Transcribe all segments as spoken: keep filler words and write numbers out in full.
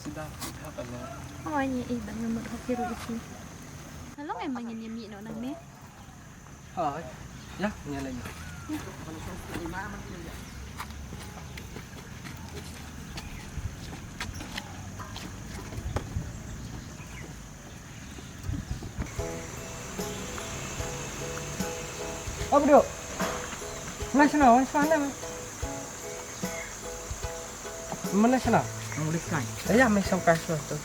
Oi, ngi i ban ngamut hoki ru isi. Halong em ma ngin ïa mih noh nangne. Hoi. Ya, ngi leh. Abdul. Mana sana? Mana sana? Mana sana? Ang ulit kan. Aya, may isang kaso to.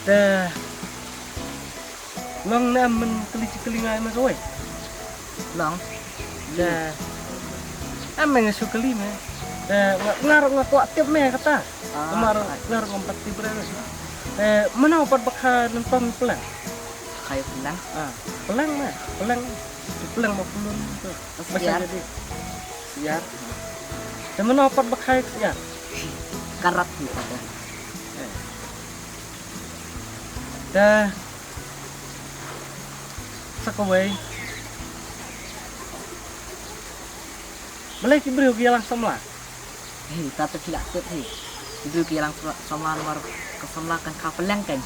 Te long ne em, men kylli shi kylli nga ïa me kawei? Long. Te em, me nga shu kylli me. Te nga, nga ruh nga kwah tip me kata. Ah, namar ah. Nga ruh ngam pat tip re. Te mano pat ba kha nyngkong pyleng? Kha ïa pyleng? Ah, pyleng me, pyleng. Pyleng ma pylun tu. Ka syiar. Syiar. Te mano pat ba kha ïa ka syiar? Ka rat hi ka. Te sa kawei, balei ki briew ki ïalang samla? Hei, ta te phi lah tip hi. Ki briew ki ïalang samla, samla namar ka samla kan kha pyleng kan.